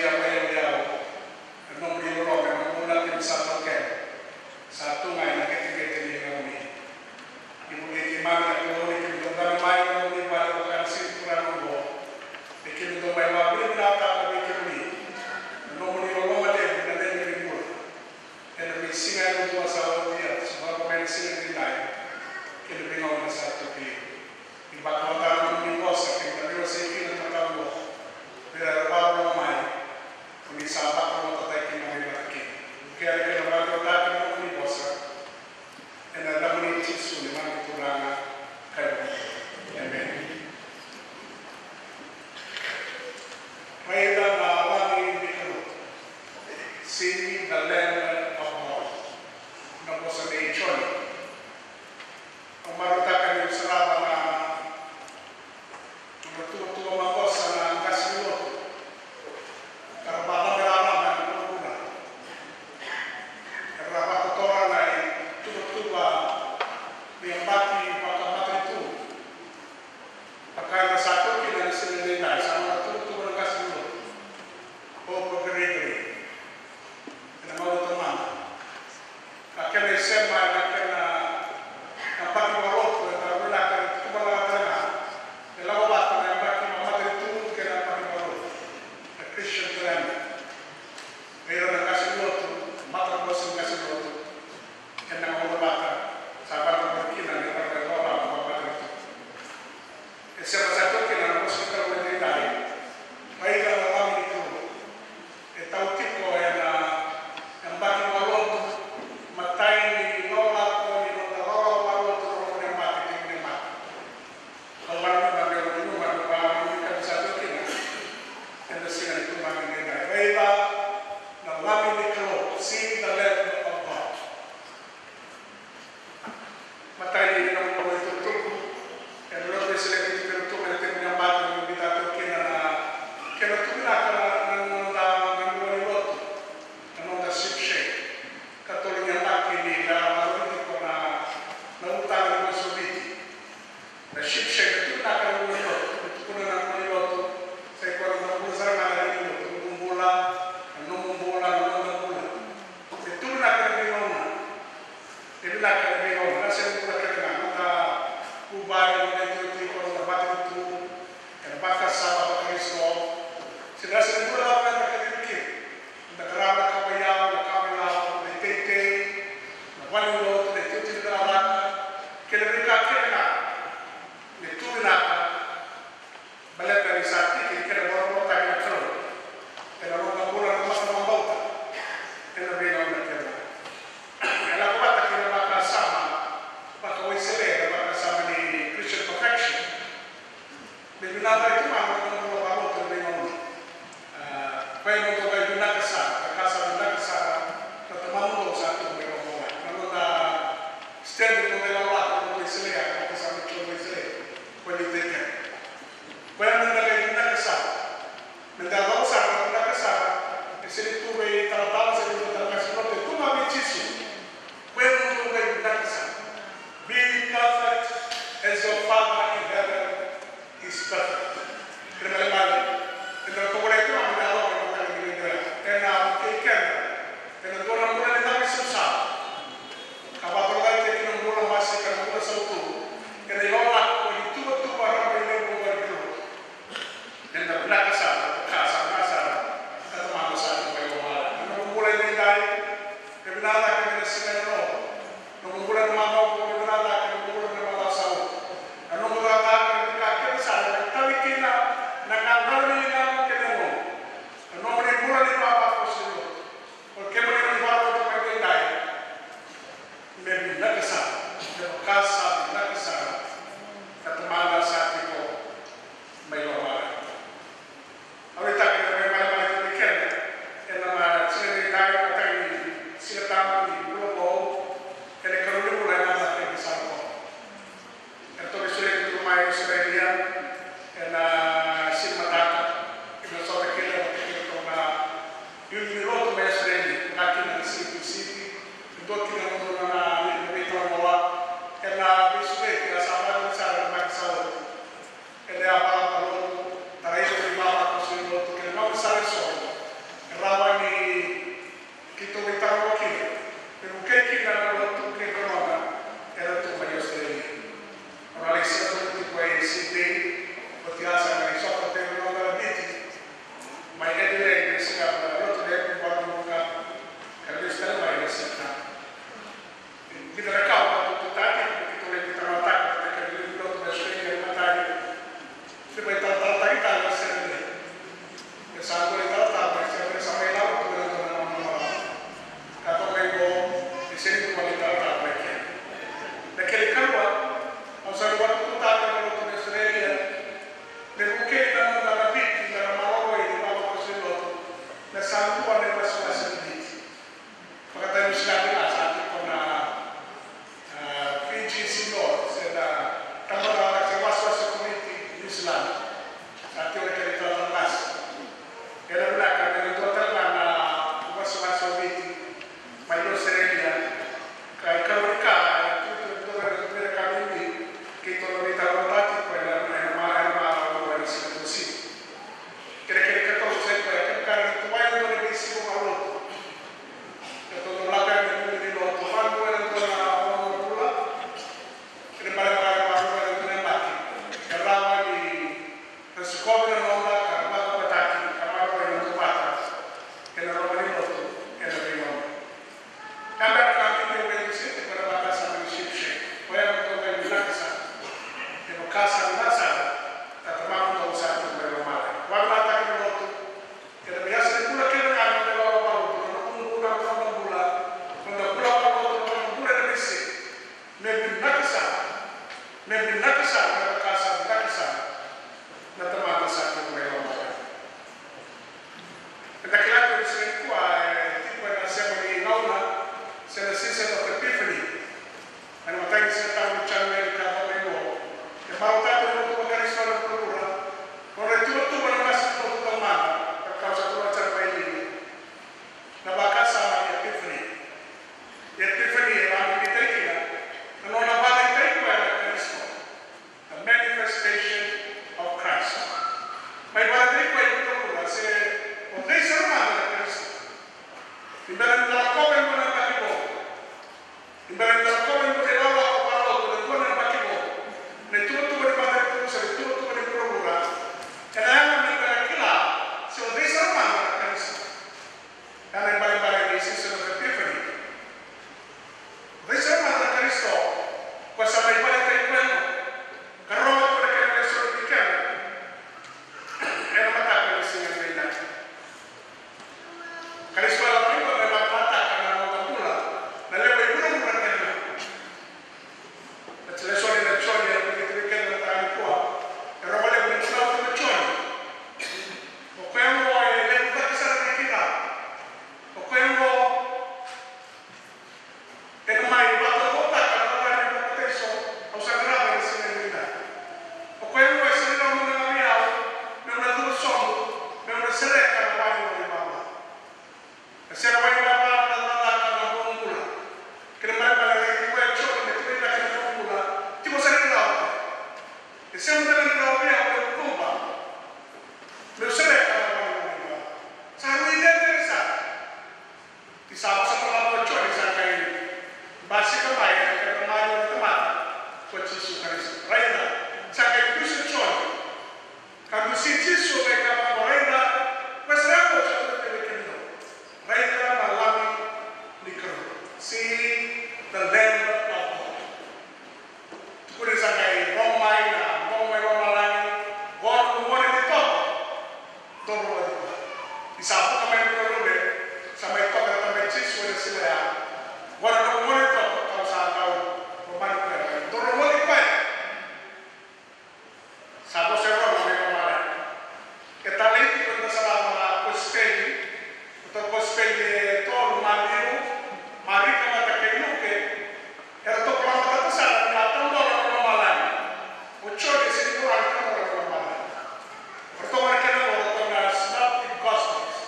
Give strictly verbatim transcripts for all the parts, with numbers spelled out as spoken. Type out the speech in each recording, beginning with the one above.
Ia vakayauyau na nomuni loloma ena gauna keimami sa taukena. Sa tu ga ena qeteqete ni yagomuni. Ni vukei keimami na Kalou ni keimami dau dabe mai ena nomuni vale vaka na siga ni Turaga oqo. Ni keimami dau mai vakavinavinakataka vei kemuni na nomuni loloma levu ena neimami bula. Ena veisiga yadua sa oti, ia sa vaka mai na siga edaidai kei na veigauna sa toki. Ni vakarautaka na nomuni vosa kei na veiwasei kina na mataka oqo vei ira era vakarorogo mai, ko ni sa vakarorogo tale kina mai vata kina. Vukea na kena vakarautaki na nomuni vosa. Ena yacamuni Jisu neimami Turaga ka iVakabula. Emeni. Raica na Lami ni Kalou. See the Lamb of God. Na vosa nei Joni. Au marautaka niu sarava na nodra tuvatuva maqosa na qase ni lotu. Ka ra vakacabe raraba ena vuravura. Era vakatotora na ituvatuva ni yabaki vakamatanitu. Vaka eda sa tu kina ena siga edaidai, sa nodra tuvatuva na qase ni lotu. Hope of the Redeemed. Ena gauna taumada. Ka kena isema ena kena yabaki vakalotu, eda vinaka ni tuvanaka tale ga me lako vata na yabaki vakamatanitu kei na yabaki vakalotu. Na Christian calendar. Vei ira na qase ni lotu, matabose ni qase ni lotu. Ena gauna vata, sa vata mai kina na ivalavala vakamatanitu. E sema sa toki na vosa ni Kalou edaidai. Raica na Lami ni Kalou. E tau tiko ena yabaki vakalotu, matai ni lakolako ni noda lakolako vakalotu, na loma ni yabaki, tiko ni yabaki. Au vakananuma me nanuma na ka sa toki kina ena siga ni tumaki edaidai. Raica na Lami ni Kalou, see the Lamb of God. Matai ni noqu itukutuku ena lotu e Seleti, kena tubu ena tekivu ni yabaki, me biuta toka kina na kena tu vinaka na noda, na noda lotu, na noda ship shape. Katolu ni yabaki ni ka vakarorogo tiko na, na ulutaga ni Viti. Na ship shape, tu vinaka na noda lotu, tukuna na noda lotu, sa i koya na noda bula sara ga na noda lotu, noqu bula, na nomu bula, na noda bula. E tu vinaka na veigauna. E vinaka na veigauna, na sega ni bula kece ga, noda vuvale, noda itutu, noda matanitu, ena vakasama vakarisito. Se na sega ni bula vaka na kacivi kina. Eda qarava na ka vakayalo, na ka vakayalo, na iteitei, na valenilotu, na itutu ni cakacaka, kei na veika kece ga. E tu vinaka. Baleta ni sa tiki ni kena vakarautaki na Kalou ena noda bula na matabauta ena veigauna kece. E lako vata kei na vakasama vakaWesele, na vakasama ni Christian perfection. Me vinaka tu ga na noda bula vakalotu ena veigauna. A, koya e dau qai vinaka sara, na ka sa vinaka sara na Tamamudou sa tu mai lomalagi. Na noda standard, noda ilakolako, na noda Wesele, na vakasama ni Wesele, koya ni teke. Koya meda qai vinaka sara. Meda yacova sara na vinaka sara. E sega ni tu vei talatala, sega ni tu vei talatala, sega ni tu ga vei Jisu. Koya meda qai vinaka sara. Be perfect as your Father in heaven is perfect. Kena ibalebale, eda na tovolea tiko ga meda yacova na mataka ni dua, ena vukei keda ena dua na bula ni cava, isausau. Ka vakatolocaketaki na bula basika na bula sautu ena ilakolako ni tuvatuva rabailevu vakalotu. Meda vinaka sara, ka sa vinaka sara na Tamada sa tu mai lomalagi. Na noqu bula edaidai, me vinaka cake mai na siga e loma. Na noqu bula ena macawa, me vinaka cake na noqu bula ena macawa sa oti. Na noqu cakacaka, na veika kece sara, me tavi kina na qaqalo ni ligamu kei na yalomu. Na nomuni bula ni vavakoso ni lotu. O kemuni na vakarorogo mai edaidai, me vinaka sara, me vaka sa vinaka sara na Tamada sa tiko mai lomalagi. Au nuitaka ni na mai malemale tiko vei keda ena siga edaidai, matai ni Sa dua na iwasewase ni Viti. Vakatani Niusiladi ga sa tiko na, a, Fiji Synod, se na tabana se wasewase komiti Niusiladi. Sa tiko na kena italatala qase. Ena vinaka me na dua tale ga na iwasewase o Viti mai Australia. Ka ikarua ni ka e tu tu e dua na ka bibi keitou na veitalanoataka tiko ena, ena, ena, ena, ena siga Tucake. Kerekere ka tou sa i koya, kevaka e tu mai e dua na veisiga vakalotu, keitou dau lako yani ena vuku ni lotu, vakadua ena dua na ono na vula, kena ibalebale vakadua ena dua na yabaki, e rawa ni na sikovi na noda ka vakavotaki ka maroroi na duavata ena loma ni lotu ena veigauna. Ena bera ka bibi au via dusia tiko na vakasama ni ship shape. Koya na noda vinaka sara. E vakasama vinaka sara na Tamaqu dou sa tu mai lomalagi. Vakavinavinakataki na lotu ena veiyasa ni bula kece ga ena noda lako vakalotu, na noda bula, na noda bula, noda bula vakalotu, na noda bula ena veisiga. Me vinaka sara, me vinaka sara na vakasama vinaka sara na Tamada sa tu mai lomalagi. Eda kila tu ni siga nikua e tiko ena sema ni gauna se na season of Epiphany. Ena imatai ni Siga Tabu ni January ka va mai qo, e marautaka na lotu vaKarisito ena vuravura na nodra ituvatuva na masu ni lotu taumada, ka kau sa tukuna tale mai liu. Na vakasama ni Epiphany. Epiphany e vakabibitaki kina na nona vakataki koya na Karisito. The manifestation of Christ. Mai vakataki koya e vuravura se o cei sara mada na Karisito. Ni bera ni da lakova e dua na yabaki vou. Ni bera ni da lakova e dua na ilawalawa vakalotu, e dua na yabaki vou. Na ituvatuva ni matanitu se na ituvatuva ni vuravura. Ena yaga me da kila se o cei sara mada na Karisito. Ena ibalebale ni season of Epiphany. O cei sara mada na Karisito, ko sa mai vakataki koya, ka rogoca tiko na kena lesoni vei keda ena mataka ni siga nikua. Karisito e lako mai qo me vakataka na noda bula, na levu e vuravura kece ga. Na lesoni na Joni, e na vakatikitiki keda na mataka nikua. E rogo levu ni Joni. O koya oqo e levu cake sara na kila. O koya oqo ena mai vakatautaka na cakacaka ni papitaiso au sa qarava ena siga nikua. O koya oqo e sega ni rawa me na gavi au, meu na cuva sobu, meu na sereka na wai ni waivava. Na sere wai ni waivava na cakacaka na bula. Kena ibalebale e raici koya o Joni me tukuni cake na bula, tiko sara ni rawa. E sega mada ni rawa vei au meu cuva, meu sereka na wai ni waivava. Sa rui cecere sara. Ni sa vosa vakalevu o Joni sa qai basika mai ena kena maliwa na tamata ko Jisu Karisito. Raica, sa qai dusi o Joni. Ka dusi Jisu me kaya vaqo, raica, koya sara ga sa tu vei kemudou. Raica na Lami ni Kalou. See the Lamb of God. Tukuni sa qai rogo mai na bogi mai lomalagi, qo noqu gone ni tovo. Dou rogoci koya. Ni sa vuka mai na luvena, sa mai toka na tama i Jisu ena siga ya. Qo na noqu gone ni tovo, kau sa dau lomani koya. Dou rogoci koya. Sa vosa e rua na veilomalagi. E talei tiko ena sala na kosipeli, na kosipeli e tolu, Maciu, Marika vata kei Luke, eratou vola matata sara ni a tadola na lomalagi. O Joni e sega ni vola ni tadola na lomalagi. Eratou gole kina o ratou na Synoptic Gospels.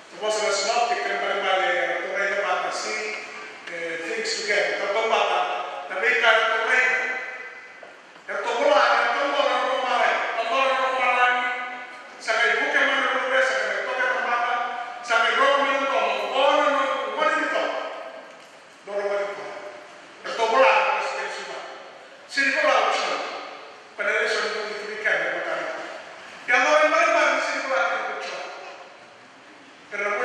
Na vosa na synoptic, kena ibalebale eratou raica vata, see, e, things together. Eratou vata na veika eratou raica. Eratou vola ni a tadola na lomalagi, tadola na lomalagi, sa qai vuke mai na luvena, sa qai toka e tamata, sa qai rogo mai na domo, qo na noqu gone ni tovo. Dou rogoci koya. Eratou vola na kosipeli suka. Sega ni vola o Joni. Ko na lesoni dou ni tiko kina e mataka nikua. Ia qo e ibalebale ni sega ni vola kina ko Joni. Era na